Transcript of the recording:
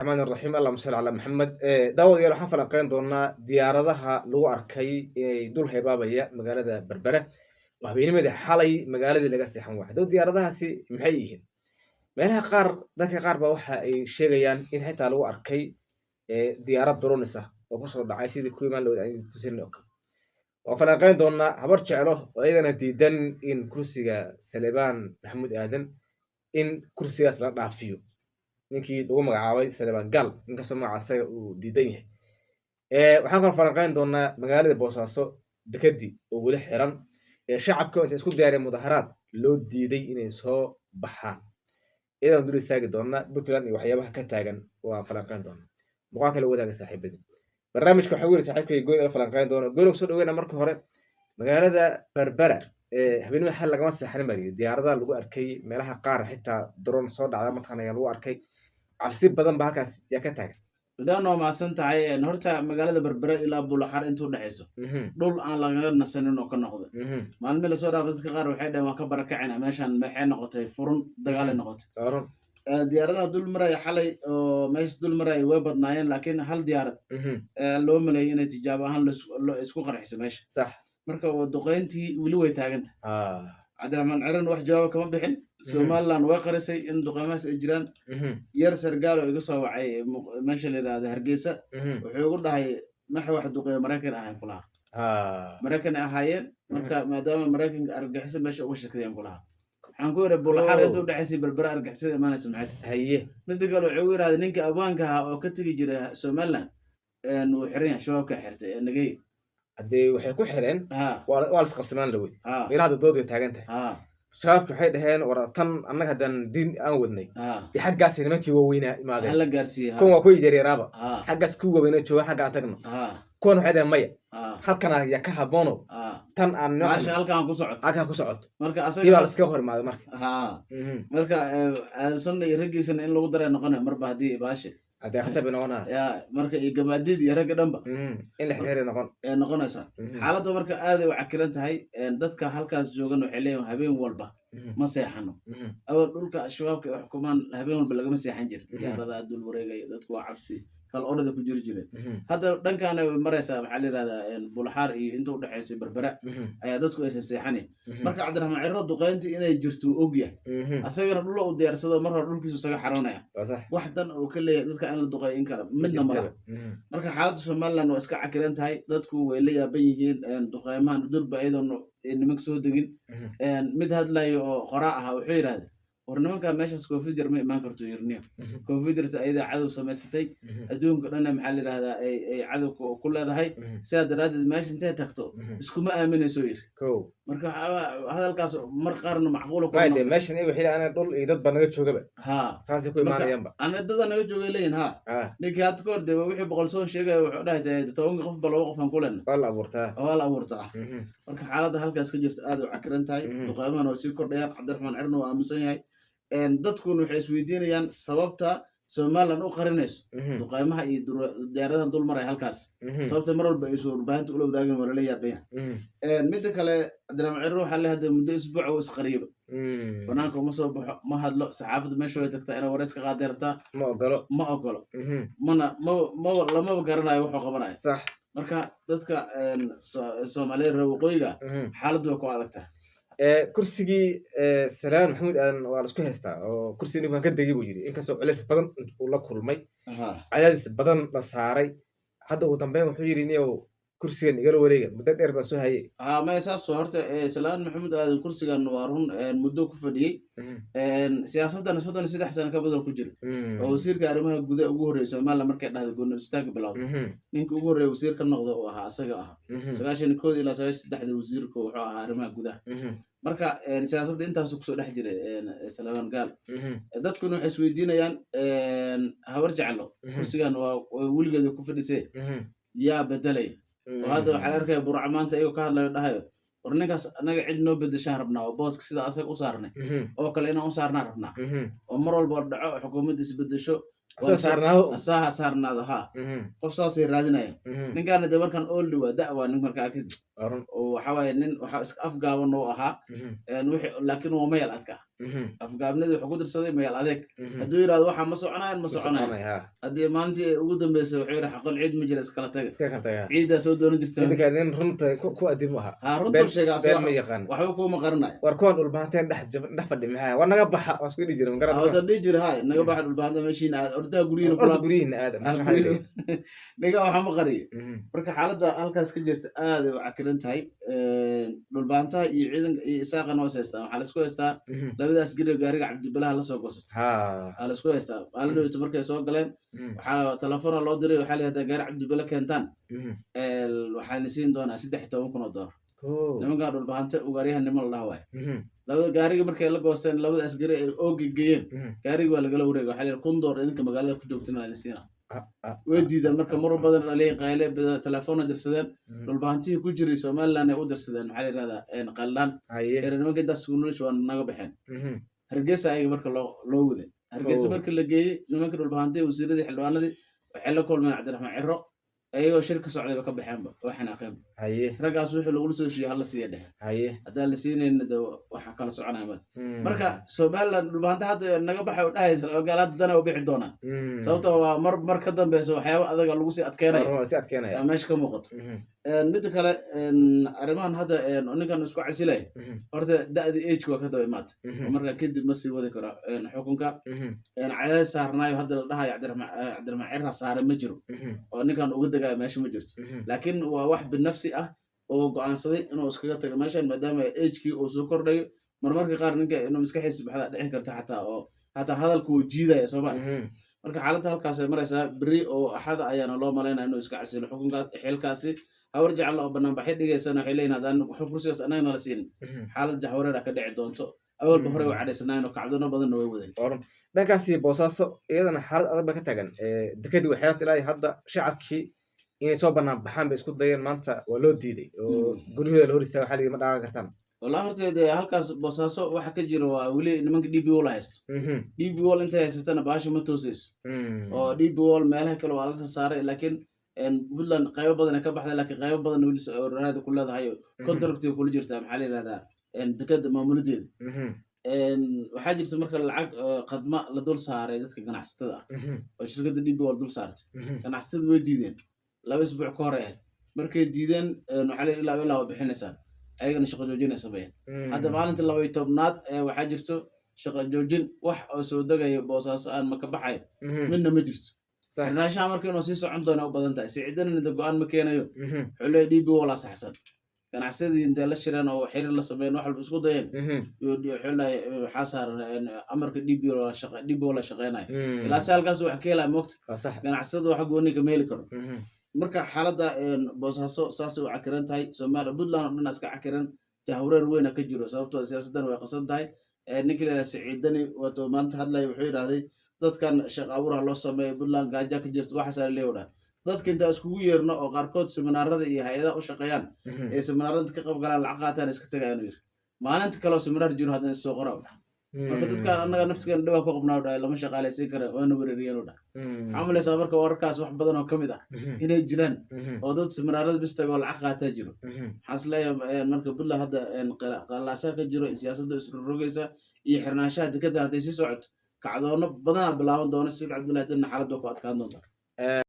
Raxmaan raxiim, allahuma salli calaa Maxamed. Daawadayaal, waxaan falanqeyn doonaa diyaaradaha lagu arkay inay dul heebaabaya magaalada Berbera oo habeennimadii xalay magaaladii laga seexan waayay. Haddaba diyaaradahaasi maxay yihiin? Meelaha qaar, dadka qaar baa waxa ay sheegayaan in xitaa lagu arkay diyaarad drones ah oo kusoo dhacay, sidii kuwii maan loo tusin oo kale. Waan falanqeyn doonaa Habar Jeclo oo iyadana diidan in kursiga Salebaan Maxamuud Aadan, in kursigaas la dhaafiyo ninkii lagu magacaabay Salebaan Gaal, inkastoo magaca asaga uu diidan yahay. Waxaan kaloo falanqeyn doonaa magaalada Boosaaso, dekedii oo weli xiran, ee shacabka inta isku diyaariyeen mudaharaad loo diiday inay soo baxaan. Iyadana dul istaagi doonaa Puntland iyo waxyaabaha ka taagan, waan falanqeyn doonaa. Muuqaal kale wadaaga saaxiibadii. Barnaamijka waxaa weli saaxiibkay Gooni la falanqeyn doona. Gooni, soo dhaweyna. Marka hore, magaalada Berbera ee habeenimada xal lagama seexanin baa layidhi. Diyaaradaha lagu arkay meelaha qaar, xitaa drone soo dhacda mataqaana ayaa lagu arkay. Cabsi badan baa halkaas yaa ka taagan. Ridaan, waa mahadsan tahay. Horta magaalada Berbere ilaa Bulaxar intuu dhexayso dhul aan lagaga nasanin oo ka noqda. Maalmii lasoo dhaafay dadka qaar waxay dhaheen waan ka barakacina meeshan, maxay noqotay? Furun dagaalay noqotay. Diyaaradaha dul maraya xalay oo meeshas dul maraya way badnaayeen, laakiin hal diyaarad loo maleeyay inay tijaabo ahaan loo isku qarxiso meesha. Marka duqeyntii weli way taaganta. Cabdiraxmaan Ciran wax jawaaba kama bixin. Somaliland way qarisay in duqeymahaas ay jiraan. Yar sargaal oo iga soo wacay meesha la yidhahda Hargeysa wuxuu igu dhahay, maxa wax duqeeya Maraykan ahayn kulaha, Maraykan ay ahaayeen. Marka maadaama Maraykanka argagixiso meesha uga shakadeen kulaha, waxaan ku yidhi Bulaxaar inta udhexaysay Berbera argagixisada imaanaysa maxay tahay? Midda kale, wuxuu igu yidhahday ninka abwaanka ahaa oo ka tegi jiray Somaliland wuu xiran yahay, shabaabka xirtay ee nagey. Haddee waxay ku xireen, waa la isqabsamaan lawey. Ilaa hadda dood way taagan tahay. Shabaabki waxay dhaheen, war tan annaga haddaan diin aan wadnay iyo xaggaas nimankii waaweynaa imaadeen. Hala gaarsiiye. Kuwan waa kuwii yaryaraaba. Xaggaas kuwii waaweynaa jooga, xagga aan tagno. Kuwan waxay dhaheen maya, halkan ayaa ka haboono tan aan maasha halkan ku socoto. Halkan ku socoto. Marka tii asaga baa laskaga hor imaaday marka. Marka Aadan iyo raggiisana in lagu daray noqonaya marba haddii baashi Haddee khasab bay noqonaa. Ya, marka iyo gamaadiid iyo ragga dhanba In la xiriiri noqon. Ee noqonaysaa. Xaaladda marka aaday u cakiran tahay. Dadka halkaas joogan waxay leeyihin habeen walba ma seexano. Awal dhulka shabaabka ay xukumaan habeen walba lagama seexan jirin. Diyaaradaha dul wareegaya, dadku waa cabsi kala orada ku jiri jireen. Hadda dhankaana way maraysaa, maxaa la yidhahdaa, Bulxaar iyo inta udhexaysa Berbera ayaa dadku aysan seexanin. Marka Cabdiraxmaan Ciro duqeyntii inay jirto uu ogyahay, asagana dhula u diyaarsado mar hore dhulkiisu isaga xaroonaya. Waa sax. Wax dan uu ka leeyahay dadka in la duqeeyo in kale midna ma laha. Marka xaaladda Somaliland waa iska cakiran tahay, dadku way la yaaban yihiin duqeymahan durba iyadoon nimanka soo degin. Mid hadlayo oo qoraa ahaa wuxuu yidhahday, war nimanka meeshaas koofid yar ma imaan karto yirniyo. Koofid yarta ayadaa cadow samaysatay, adduunka dhanna maxaa la yidhahdaa ay cadow ku leedahay. Sidaa daraaddeed meesha intay tagto iskuma aaminayso yiri. Kow. Marka hadalkaas mar qaarna macquula ku Maya dee, noqon. Meeshan iyagu waxay leeyihiin dhul iyo dad baa naga joogaba. Saasay ku Marka imaanayaanba. Ana dada naga joogay leeyihin ha. Ninkii hadda ka hor dee wixii boqol soon sheegaya wuxuu dhahay dee 10-ka qof ba laba qof aan ku lena. Waa la abuurtaa. Waa la abuurtaa. Marka xaaladda halkaas ka jirto aad u cakiran tahay. Duqeymahana waa sii kordhayaan, Cabdiraxmaan Cirna waa aaminsan yahay. Dadkuna waxay isweydiinayaan sababta Somaliland u qarinayso duqeymaha iyo diyaaradahan dul maraya halkaas. Sababta mar walba ay soo warbaahinta ula wadaageen waa lala yaaban yahay. Midda kale, Cabdiraxmaan Cirro waxaa le hadda muddo isbuuc uu isqariyaba. Banaanka uma soo baxo, ma hadlo. Saxaafadda meesha way tagtaa inay wareys ka qaaday rabtaa. Ma ogolo. Ma ogolo. Mana ma lamaba garanayo wuxuu qabanayo. Marka dadka Soomaaliyeed reer waqooyiga xaaladdu way ku adag tahay. Kursigii Salaan Maxamuud Aadan waa la isku haystaa, oo kursigii ninkan ka degay buu yidhi, inkastoo culeys badan uu la kulmay, cadaadis badan la saaray. Hadda ugu dambeyn wuxuu yidhi, niyow, kursigan igala wareega, muddo dheer baan soo hayay. Ha, maya, saas waa. Horta Salaan Maxamuud Aadan kursigan waa run muddo ku fadhiyey. Siyaasaddana 33 sano ka badan ku jira, oo wasiirka arrimaha gudaha ugu horreeyay Somaliland markay dhahday gooni istaagga bilowday, ninka ugu horreeya wasiir ka noqda uu ahaa asaga ahaa. 91 ilaa 93-da wasiirka wuxuu ahaa arrimaha gudaha. Marka siyaasadda intaasu kusoo dhex jiray Salaaman Gaal. Dadkuna waxay isweydiinayaan, Habar Jeclo kursigan waa weligeeda ku fadhisee, yaa bedelay? Oo hadda waxaa la arkaya Burca maanta iyagoo ka hadlayo, dhahayo, war ninkaas annaga cid noo bedeshaan rabnaa, oo booska sida asaga u saarnay oo kale inaan u saarnaan rabnaa, oo mar walba dhaco xukuumadda isbedesho Asaga saarnaado. Asaha saarnaado ha. Qof saasay raadinayaan. Ninkaana dee markaan ooldi waa da waa nin markaa kadib Waa run. Oo waxa waaye nin waxa iska afgaaban oo ahaa. Wixii laakiin waa mayal adkaa. Afgaabnidii wuxuu ku dirsaday magaal adeeg. Hadduu yidhahdo waxaa ma soconayan, ma soconayan. Haddii maalintii ugu dambeysay wuxuu yidhi xaqal ciid ma jira, iskala taga. Iska kartaga. Ciiddaa soo doonan jirta. Idinka nin runta ku adimu aha. Ha, runtuu sheega. Been ma yaqaan. Waxba kuuma qarinayo. War kuwan Dhulbahanteen dhex jab dhex fadhi, maxaa war naga baxa waa isku dhihi jira, ma garan. Wata dhihi jira, hay naga baxa Dhulbahanta, meeshiina aad ordaha guryihiina. Orda guryihiina aada meesha waxaa leeyahay. Niga waxa ma qariyo. Marka xaaladda halkaas ka jirta aad ay u cakiran tahay. Dhulbahantaha iyo ciidanka iyo Isaaqana waa is haystaan. Waxaa laisku haystaa labadaas geriyo gaariga Cabdibilaha lasoo goosatay. Waxaa laisku haystaa maalin dhowto markay soo galeen, waxaa telefoona loo diray, waxaa la yidhahdaa gaari Cabdibile keentaan, waxaan siin doonaa $13,000. Nimankaa Dhulbahante ugaaryahan nimo la dhaha waay. Labada gaariga markay la goosteen, labada askari ay ooga geeyeen, gaariga waa lagala wareegay. Waxaa la yidhi $1,000 idinka magaalada ku joogtina idin siina. Way diideen. Marka mar badan dhaliin qayle badan telefoona dirsadeen. Dhulbahantihii ku jiray Somaliland ay u dirsadeen, maxaa la yidhahdaa, qaldaan. Nimanka intaas nolosha waa naga baxeen. Hargeysa ayaga marka loo waday. Hargeysa marka la geeyey nimanka Dhulbahantihii, wasiiradii, xildhibaanadii waxay la kulmeen Cabdiraxmaan Ciro. Ayagoo shir ka socdayba ka baxeenba, waa xanaaqeenba. Raggaas wixii lagula soo heshiiyey hala siiya dhehe. Haddaan la siinayna de waxa kala soconaya male. Marka Somaliland Dhulbahanta hadda naga baxay oo dhahaysa magaalaada dana u bixi doonaan, sababtoo waa mar mar ka dambeysa waxyaaba adaga lagu sii adkeenayo. Si adkeenaya. Yaa meesha ka muuqato. Midda kale, arrimahan hadda ninkan isku casilay, horta da'dii age waa ka daba imaatay. Oo markaa kadib ma sii wadi karo xukunka. Cadaadis saarnaayo hadda la dhahayo Cabdiraxmaan Cirra saare ma jiro oo ninkan uga degayo meesha ma jirto, laakiin waa wax binafsi ah oo go'aansaday inuu iskaga tago meeshan, maadaama agekii uu soo kordhayo. Marmarka qaar ninka inuu maskaxiisa baxda dhici karta xataa, oo xataa hadalku uu jiidaya sooma. Marka xaaladda halkaas ay maraysaa. Beri oo Axada ayaana loo malaynaya inuu iska casilo xukunkaas xilkaasi. Hawar Jecel oo banaanbaxyo dhigaysana waxay leeyihin haddaan kursigaas annaga nala siin, xaalad jaxwareer ka dhici doonto. Awalba horey u cadhaysanaayeen oo kacdono badanna way wadeen. Dhankaasi Boosaaso iyadana xaalad adag ba ka taagan. Dekadii waxay ilaa hadda shacabkii inay soo banaan baxaan bay isku dayeen. Maanta waa loo diiday oo guryahooda la hor istaaga, waxaa la yidhi ma dhaqan kartaan. Wallahi horta dee halkaas Boosaaso waxa ka jira waa weli nimanka DP World haysto. DP World intay haysatana baasha ma toosayso, oo DP World meelaha kale waa laga soo saaray, laakiin Puntland qaybo badan ay ka baxday, laakiin qaybo badan weli raada ku leedahay, contractiga kula jirtaa, maxaa la yidhahdaa, dekada maamulideeda. Waxaa jirta marka lacag qadma la dul saaray dadka ganacsatada ah oo shirkadda DP World dul saartay. Ganacsatada way diideen 2 isbuuc ka hor ay ahayd. Markay diideen, waxaa la ilaa ilaa waa bixinaysaan, ayagana shaqo joojin ay sameeyeen. Hadda maalinta 12aad waxaa jirto shaqo joojin. Wax oo soo degaya Boosaaso aan maka baxayo midna ma jirto. Xirnaanshaha marka inuu sii socon doona u badan tahay. Siciidana inta go-aan ma keenayo, wuxuu leeyahay DP World saxsan. Ganacsadii intay la shireen oo xiriir la sameeyeen, wax walba isku dayeen, wuxuu leeyahay waxaa saaran amarka DP DP la shaqeynayo ilaa si halkaas wax ka helaya moogta. Ganacsada wax gooni kama heli karo. Marka xaaladda Boosaaso saasay u cakiran tahay. Soomaaliya, Puntland oo dhan iska cakiran, jahwareer weyna ka jiro, sababtoo siyaasaddan way qasan tahay. Ninkii la yidhaha Siciidani wato maanta hadlaya wuxuu yidhahday dadkan shaqo abuurha loo sameeyo, Puntland gaaja ka jirto, waxaasaa leeyahay dhahay. Dadka intaa iskugu yeerno oo qaarkood seminaarada iyo hay-adaha u shaqeeyaan ee seminaarada ka qayb galaan, lacag qaataan, iska tagayaan yiri. Maalinta kaleo seminaar jiro haddana isoo qora u dhahay. Marka dadkan annaga naftigeena dhibaa ku qabnaa u dhahay, lama shaqaalaysiin kara, waana wereeriyeen u dhahay. Waxaa malaysaa marka wararkaas wax badan oo kamid ah inay jiraan oo dad seminaarada bis taga oo lacag qaataa jiro. Waxaan is leeyahay marka Puntland hadda qalaasaa ka jiro, siyaasadda isrogrogaysa iyo xirnaanshaha dekadda hadday sii socoto, kacdoono badanaa bilaaban doona. Siciid Cabdullahi Deni xaaladda ku adkaan doonta.